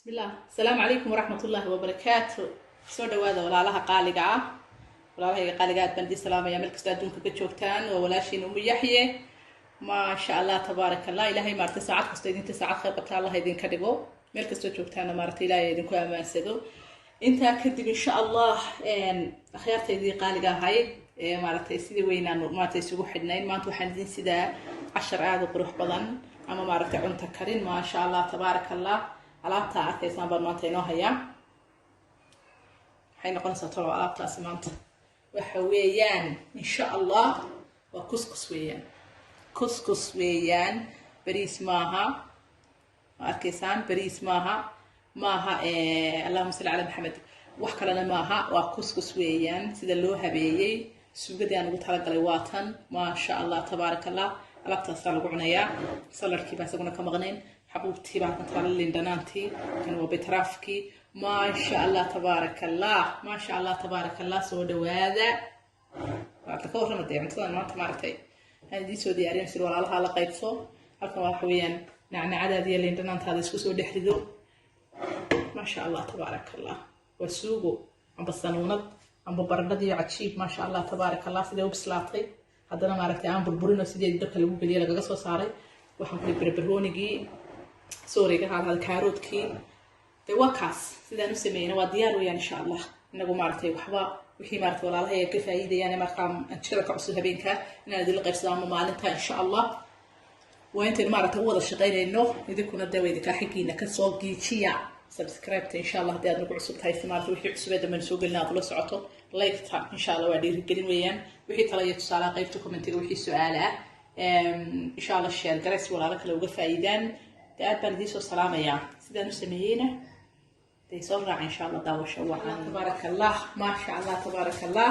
Bismillah, asalaamu calaykum waraxmat ullaahi wabarakaatu. Soo dhawaada, walaalaha qaaliga ah, walaalahayga qaaliga, aad baan idin salaamaya meel kastoo adduunka ka joogtaan. Waa walaashiin Umu Yaxye. Maasha Allah, tabaaraka Allah. Ilaahay maaragtay saacad kasta idinta saacad khayr qabta Allah idinka dhigo. Meel kastoo joogtaana maaragtay Ilaahay idinku ammaansado. Intaa kadib, insha Allah, akhyaartaydii qaaliga ahayd ee maaragtay sidii weynaan maaragtay isugu xidhnayn, maanta waxaan idin sidaa cashar aada u qurux badan ama maaragtay cunto karin. Maasha Allah, tabaaraka Allah. Alaabtaa arkaysaan baan maanta inoo hayaa. Maxay noqonaysaa tolo alaabtaasi maanta? Waxa weeyaan, insha Allah, waa kuskus weeyaan, kuskus weeyaan. Bariis maaha, ma arkaysaan? Bariis maaha, maaha. Allahuma salli calaa Maxamed. Wax kalena maaha, waa kuskus weeyaan. Sida loo habeeyey suugadii aan ugu talagalay waa tan. Maasha Allah, tabaaraka Allah. Alaabtaasaa lagu cunayaa. Saladkii baa isaguna ka maqnayn, xabuubtii baa halkan taala, lindhanaantii, kan waa betraafkii. Maasha Allah, tabaaraka Allah, maasha Allah, tabaaraka Allah. Soo dhawaada. Waata ka warrama dee cuntadan maanta maaragtay aan idiin soo diyaariyan sir walaalaha la qaybso. Halkan waxa weeyaan nacnacadaada iyo lindhanaantaada isku soo dhex rido. Maasha Allah, tabaaraka Allah. Waa suugo amba sanuunad amba baradhadiyo cajiib. Maasha Allah, tabaaraka Allah. Sidee u bislaatay haddana maaragtay aan burburin oo sideedii dabka lagu geliyay lagaga soo saaray. Waxaan kuli barbaroonigii, sooriga haalhal, kaaroodkii. Dee waa kaas sidaan u sameeyna, waa diyaar weeyaan, insha Allah. Inagu maaragtay waxba wixii maaragtay walaalahay ay ka faa'iidayaan markaa aan jikada ka cusub habeenka inaan idinla qaybsado ama maalinta, insha Allah. Waa intaynu maaragtay u wada shaqaynayno. Idinkuna dee waa idinkaa xaggiina kasoo giijiya subscribe-ta, insha Allah, haddii aad nagu cusub tahay, si maaragtay wixii cusubee dambe soo gelina aad ula socoto. Like-ta, insha Allah, waa dhiirigelin weeyaan. Wixii tala iyo tusaalaha qaybta commentiga, wixii su-aale ah, insha Allah, share garee si walaalo kale uga faa'iidaan. Dee aad baan idiin soo salaamayaa. Sidaan u sameeyeyna dee soo raaca, insha Allah. Daawasho wacan. Tabaaraka Allah, maasha Allah, tabaaraka Allah.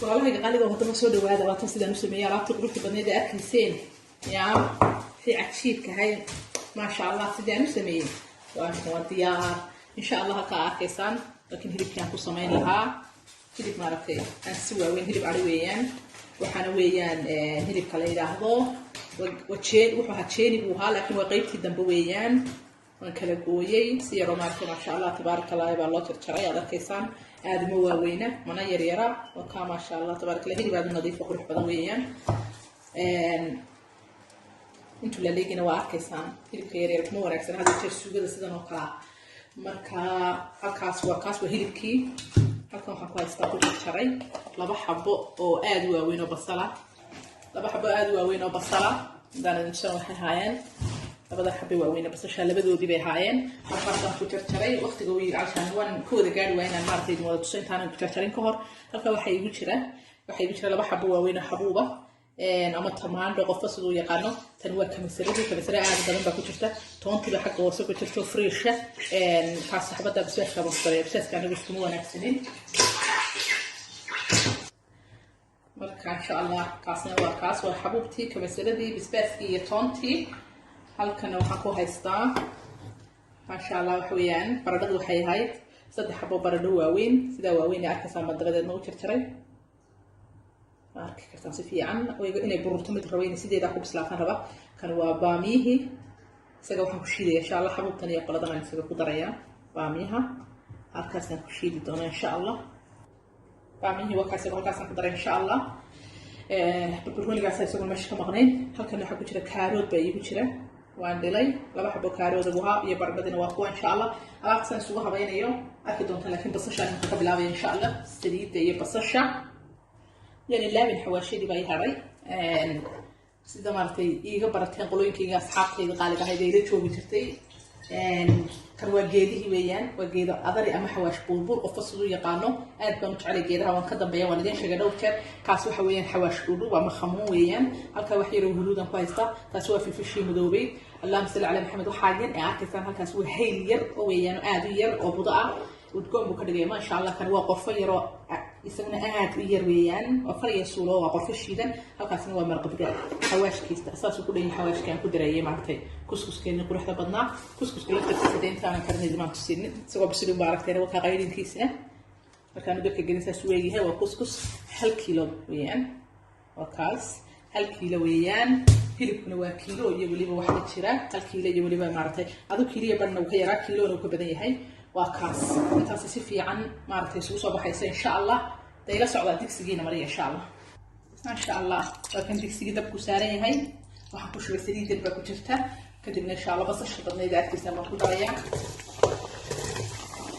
Walaalahayga qaaliga, haddaba soo dhawaada. Waatan sidaan u sameeyey alaabtii quruxda badneed ee arkayseen yaa wixii cajiibkahay. Maasha Allah, sidaan u sameeyey waa diyaar, insha Allah. Halkaa arkaysaan, laakiin hilibkii aan ku samayn lahaa, hilib maaragtay aan si waaweyn, hilib ari weeyaan. Waxaana weeyaan hilibka la yidhaahdo wajeen, wuxuu ahaa jeeni buu ahaa, laakiin waa qeybtii dambe weeyaan. Waan kala gooyey si yaroo maaragtay, maasha Allah, tabaaraka Allah, baa loo jarjaray. Aad arkaysaan, aada uma waaweyna mana yaryara. Waa kaa, maasha Allah, tabaaraka Allah. Hilib aada u nadiifo, qurux badan weeyaan. Intuu la leegina waa arkaysaan. Hilibka yaryar kuma wanaagsan hadda jeer suugada sidan oo kalea. Marka halkaas waa kaas, waa hilibkii. Halkan waxaan ku haystaa, ku jarjaray laba xabo oo aada u waaweyn oo basala, laba xabo aada u waaweyn oo basala. Hadaan idin tusan waxay haayeen labada xabo waaweyn oo basasha, labadoodii bay haayeen. Halkaasaan ku jarjaray. Waqtiga uu cashaan waan ka wada gaari waa inaan maaragtay idin wada tuso intaanan ku jarjarin ka hor. Halka waxaa igu jira laba xabo waaweyn oo xabuuba ama tamaandho, qofka siduu yaqaano. Tan waa kamasaradii, kamasare aad badan baa ku jirta. Toontiiba xagga hoose ku jirto, fresh-a. Kaas xabada basbaaska baan ku daraya. Basbaaska anagu iskuma wanaagsanin. Marka, insha Allah, kaasna waa kaas, waa xabuubtii, kamasaradii, basbaaskii iyo toontii. Halkana waxaan ku haystaa, maasha Allah, waxa weeyaan baradhadu. Waxay ahayd saddex xabo baradho waaweyn, sidaa waaweyn ee arkaysaan baan dabadeedna u jarjaray. Ma arki kartaan si fiican inay bururto mid rabo, inay sideedaa ku bislaataan raba. Kan waa baamiyihii. Isaga waxaan ku shiidaya, insha Allah, xabuubtan iyo qoladan aan isaga ku darayaa. Baamiyaha halkaasaan ku shiidi doonaa, insha Allah. Baamiyihii waa kaas, halkaasaan ku daray, insha Allah. Barbaroonigaas isaguna meesha ka maqnayn. Halkan waxaa ku jira kaarood baa iigu jira, waan dhilay. Laba xabo kaarooda buu ahaa iyo baradhadina waa kuwa, insha Allah. Alaabtasaan isugu habaynayo arki doontaan, laakiin basashaan imika ka bilaabaya, insha Allah. Saliidda iyo basasha yani laabin. Xawaashadii baa ii hadhay. Sida maaragtay iiga barateen qolooyinkayga asxaabtayda qaaliga ahayd ee ila joogi jirtay, kan waa geedihii weeyaan, waa geedo adari ama xawaash buurbuur, qofka siduu yaqaano. Aad baan u jecelay geedaha, waan ka dambeeya, waan idin sheegay dhowr jeer. Kaas waxa weeyaan xawaash dhuudhuub ama khamuun weeyaan. Halkaa wax yaroo huruudan ku haysta, taasi waa filfishii madoobay. Allahuma salli calaa Maxamed. Waxaa yan ee arkaysaan halkaas waa hayl yar oo weeyaan oo aad u yar oo budo ah, udgoon buu ka dhigaya, maasha Allah. Kan waa qorfo yaroo isaguna aad u yar weeyaan, waa far iyo suulo, waa qorfo shiidan. Halkaasna waa maraq digaag xawaashkiisa. Saasuu ku dhan yahay xawaashkii aan ku darayay maaragtay kuskuskeeni quruxda badnaa. Kuskuska laftarkiisa dee intaanan karin maan tusinin, isagoo bisilin baa aragteen. Wakaa qaylinkiisina markaanu dabka gelin saas u eegyahay. Waa kuskus 1 kiilo weeyaan, waa kaas, 1 kiilo weeyaan. Hilibkuna waa kiilo iyo weliba wax la jira, 1 kiilo iyo weliba maaragtay adu kiiliya badhna uu ka yaraa, kiilona uu ka badan yahay. Waa kaas intaasi si fiican maaragtay isugu soo baxaysa, insha Allah. Dee ila socdaa, digsigiina mariya, insha Allah. Maasha Allah, waa kan digsigii dabku saaran yahay. Waxaan ku shubay saliid yar baa ku jirta. Kadibna, insha Allah, basasha badnayd arkaysa baan ku darayaa.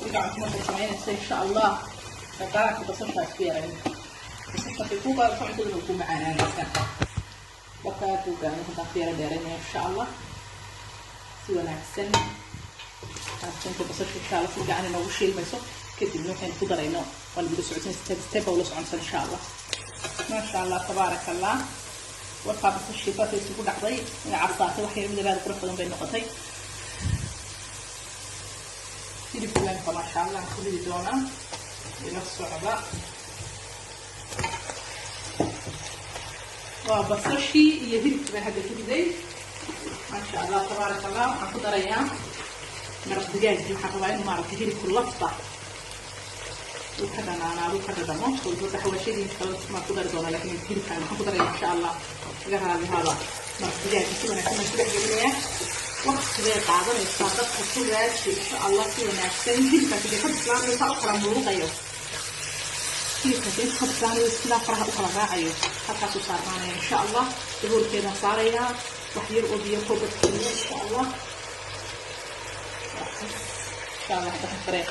Dhinaca markay samaynaysa, insha Allah, qaraarka basasha isku yarayn. Basasha markay kuu qaadato, cuntaduna way ku macaanaanaysaa. Dabka aad buu gaaban, haddaan ku yara dheeraynaya, insha Allah. Si wanaagsan inta basasha, insha Allah, si fiican inoogu shiilmayso. Kadibna waxaynu ku darayno waa laguda socodsan, step step baa ula soconsan, insha Allah. Maasha Allah, tabaaraka Allah. Warkaa basashii saasay isugu dhacday, inay casaatay wax yar, midab aad qurux badan bay noqotay. Hilibka waanka, maasha Allah, aan ku ridi doonaa, ila socda. Waa basashii iyo hilibkii baan hadda ku riday. Maasha Allah, tabaaraka Allah. Waxaan ku darayaa maraq digaagii. Waxaan rabaa inuu maaragtay hilibku lafta uu ka dhanaanaado, ka dhadhamo. Hadda xawaashadii kale maan ku dari doonaa, laakiin hilibkan waxaan ku daraya, insha Allah, laga raali haada, maraq digaagii. Si wanaagsan baan ku dhex gelinayaa. Waqti bay qaadanaysaa, dadka ku raaji, insha Allah, si wanaagsan. Hilibkaasi dee ka bislaanayo, saa u kala muuqayo hilibkaasi inta ka bislaanayo, sidaa faraha u kala raacayo, halkaasuu saarnaanaya, insha Allah. Daboolkeedaan saarayaa, wax yar oo biyo koo badkeliya, insha Allah. Insha Allah, hadda kare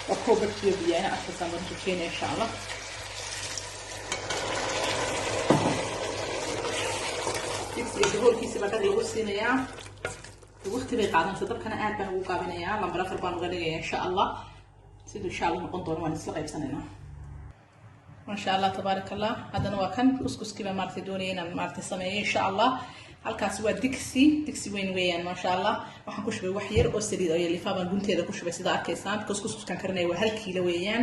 waa koo badkiyo biyo ina arkaysaan baan rajeynaya, insha Allah. Digsiga daboolkiisa baa dhag lagu siinayaa. Waqti bay qaadanaysa, dabkana aad baan ugu gaabinayaa, lambar 4 baan uga dhigaya, insha Allah. Siduu, insha Allah, noqon doono waan isla qaybsanaynaa. Maasha Allah, tabaaraka Allah. Haddana waa kan kuskuskii baan maaragtay doonaya inaan maaragtay sameeyo, insha Allah. Halkaasi waa digsi, digsi weyn weeyaan, maasha Allah. Waxaan ku shubay wax yar oo saliid oo lifaa baan gunteeda ku shubay, sida arkaysaan, because kuskuskan karinaya waa 1 kiilo weeyaan.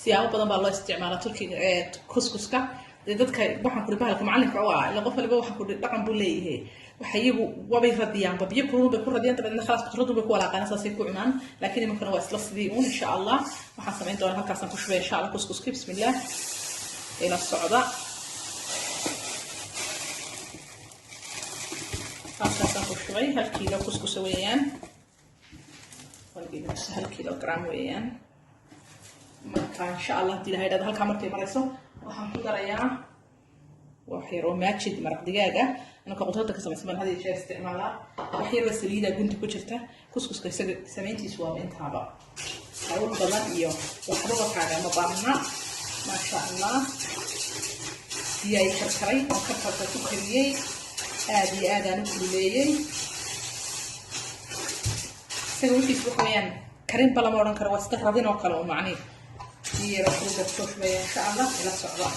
Siyaabo badan baa loo isticmaalaa Turkiga ee kuskuska. Dee dadka waxaan kuri bahalka macalinka u ah, ila qof waliba waxaan kuri dhaqan buu leeyahay. Waxa iyagu wabay radiyaanba, biyo kulul bay ku radiyaan, dabeedna khalaas qudradu bay ku walaaqaan, saasay ku cunaan. Laakiin iminkana waa isla sidii uun, insha Allah. Waxaan samayn doonaa, halkaasaan ku shubay, insha Allah, kuskuski. Bismillah, ila socda. Halkaasaan ku shubay 1 kiilo kuskusa weeyaan, 1 kilogram weeyaan. Marka, insha Allah, hadii ilaha idhahdo, halkaa markay marayso waxaan ku darayaa wax yar oo Maajid maraq digaag ah. Anaka qudrada ka samaysan baan had iyo jeer isticmaalaa. Wax yar oo saliida gunta ku jirta. Kuskuska isaga samayntiisu waaba intaaba, hawl badan iyo waxbaba kaagama baahna. Maasha Allah, biyo ay karkaray oo karkarka ku kariyey, aada iyo aadaan u kululeeyey. Isaga wixiis waxa weeyaan karinba lama odhan karo, waa iska radin oo kale oo macnihi. Biyo yaro kulul baa kusoo shubaya, insha Allah, ila socda.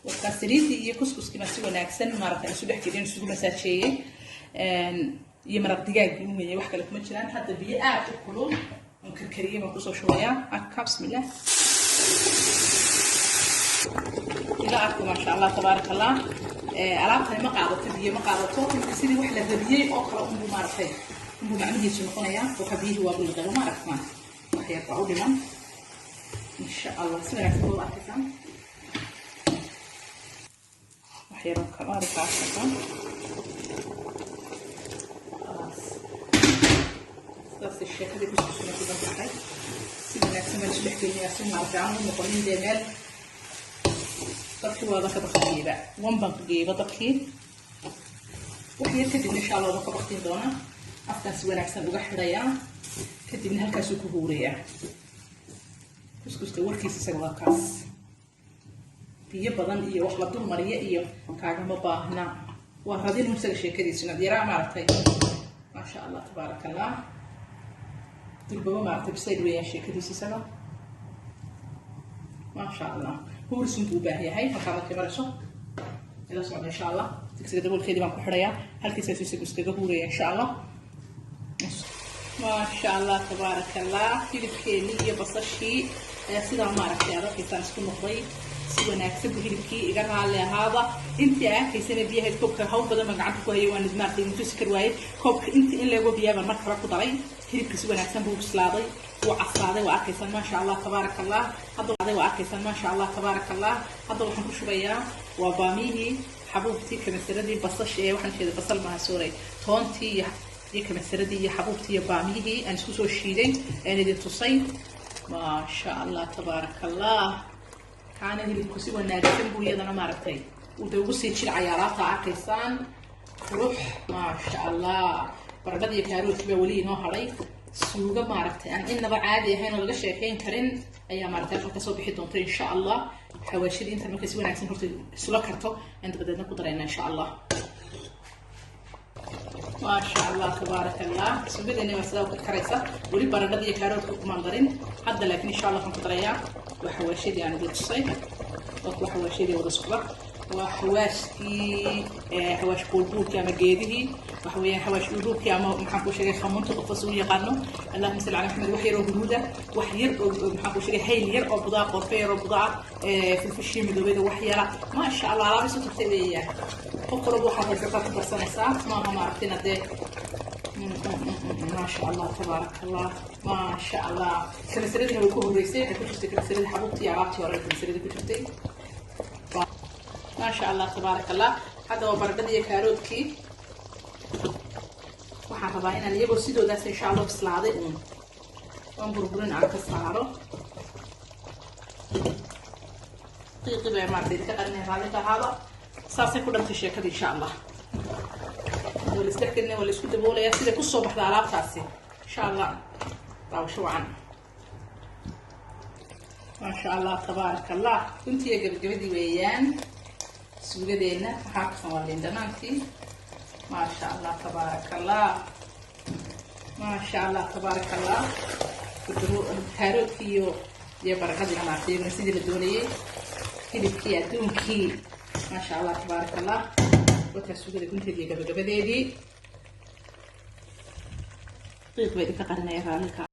Warkaa saliidii iyo kuskuskii baan si wanaagsan maaragtay isu dhex gelin, isugu masaajeeyey, iyo maraq digaagii u weeyay, wax kale kuma jiraan. Hadda biyo aad u kulul oon karkariyey baan kusoo shubayaa. Arka, bismillah, ila arko. Maasha Allah, tabaaraka Allah. Alaabtani ma qaadato biyo, ma qaadato. Imika sidii wax la radiyey oo kale unbuu maaragtay unbuu macnihiisu noqonayaa. Waxa biyihii waa bulqebo, ma aragtaan? Wax yar baa u dhiman, insha Allah. Si wanaagsan baad u arkaysaan. Wax yar oo kale arkaasaka. Khalaas, sidaas sheekadii kuskusuna ku dan tahay. Si wanaagsan baan isu dhex gelinayaa, si maaragtay aan u noqonin dee meel. Dabkii waaba ka baktiyeyba, wan baan geeyba dabkii. Wax yar kadibna, insha Allah, waan ka baktin doonaa. Afkaan si wanaagsan uga xidhayaa, kadibna halkaasuu ku huurayaa kuskuska. Warkiisa isaga waa kaas, biyo badan iyo wax la dul mariya iyo kaagama baahna. Waa radin isaga sheekadiisu inaad yaraa maaragtay. Maasha Allah, tabaaraka Allah. Durbaba maaragtay bisayl weeyaan sheekadiisa isaga. Maasha Allah, huursun buu u baahan yahay. Halkaa markay marayso ila socda, insha Allah. Digsiga daboolkeedii baan ku xidhayaa, halkiisaasu isagu iskaga huuraya, insha Allah. Maasha Allah, tabaaraka Allah. Hilibkeenii iyo basashii ayaa sidaa maaragtay aad arkaysaan isku noqday. Si wanaagsan bu hilibkii. Iga raalli ahaaba intii aa arkaysana biyahayd. Koobka hawl badan baan gacanta ku hayay, waan maaragtay tusi kar waayey. Koobka intii in leego biyaha baan marka hore ku daray. Hilibka si wanaagsan buu bislaaday, wuu casaaday, waa arkaysaan. Maasha Allah, tabaaraka Allah. Hadda waa arkaysaan. Maasha Allah, tabaaraka Allah. Hadda waxaan ku shubayaa waa baamiyihii. Xabuubtii, kamasaradii, basasha ee waxaan jeeda basal maaha, sorry, toontii iyo kamasaradii iyo xabuubtii iyo baamiyihii aan isku soo shiiday aan idin tusay. Maasha Allah, tabaaraka Allah. Kaana hilibku si wanaagsan buu iyadana maaragtay uu de ugu sii jilcaya alaabta arkaysaan. Qurux, maasha Allah. Baradhada iyo kaaroodkii baa weli inoo hadhay. Suugo maaragtay aan inaba caadi ahayn oo laga sheekeyn karin ayaa maaragtay halka kasoo bixi doonta, insha Allah. Xawaashadii intan markay si wanaagsan horta isula karto aan dabadeedna ku darayna, insha Allah. Maasha Allah, tabaaraka Allah. Suugadeena waa sidaa u karkaraysa. Weli baradhada iyo kaaroodka kumaan darin hadda, laakiin insha Allah waxaan ku darayaa waa xawaashadii aan idin tusay. Waa kuwa xawaashadii wada socda. Waa xawaashkii, xawaash buulbuulkii ama geedihii, waxa weeyaan xawaash dhuudhuubkii ama maxaan ku sheegay khamuunta, qofka si u yaqaano. Allahuma salli cala Maxamed. Wax yar oo huruuda, wax yar oo maxaan ku sheegay hayl yar oo budaa, qorfe yar oo budaa, filfishii midoobeyda wax yara. Maasha Allah, alaab isu tagtay weeyaan. Qof walba waxaad haysataa ku darsanaysaa, maaha maaragtina dee. Maasha Allah, tabaaraka Allah, maasha Allah. Kamasaradina way ku horreysay, waxay ku jirtay kamasaradii xabuubtii, alaabtii hore kamasaradii ku jirtay. Maasha Allah, tabaaraka Allah. Hadda waa baradhadii iyo kaaroodkii. Waxaan rabaa inaan iyagoo sidoodaas, insha Allah, bislaaday uun oon burburin aan ka saaro. Qiiqi baa maaragtay idinka qarinaya, raalli ka ahaada. Saasay ku dhantay sheekada, insha Allah. Waa la isdhex gelinaya, waa la isku daboolayaa siday kusoo baxda alaabtaasi, insha Allah. Daawasho wacan. Maasha Allah, tabaaraka Allah. Runtiiyo gabagabadii weeyaan suugadeenna. Waxaa kasan waa liin dhanaantii. Maasha Allah, tabaaraka Allah, maasha Allah, tabaaraka Allah. Kaaroodkii iyo baradhadiina maartay iyaguna sidii la doonayay, hilibkii adduunkii. Maasha Allah, tabaaraka Allah. Wataa suugada gunteedii iyo gabagabadeedii. Qiiq baa idinka qarinaya, raallika.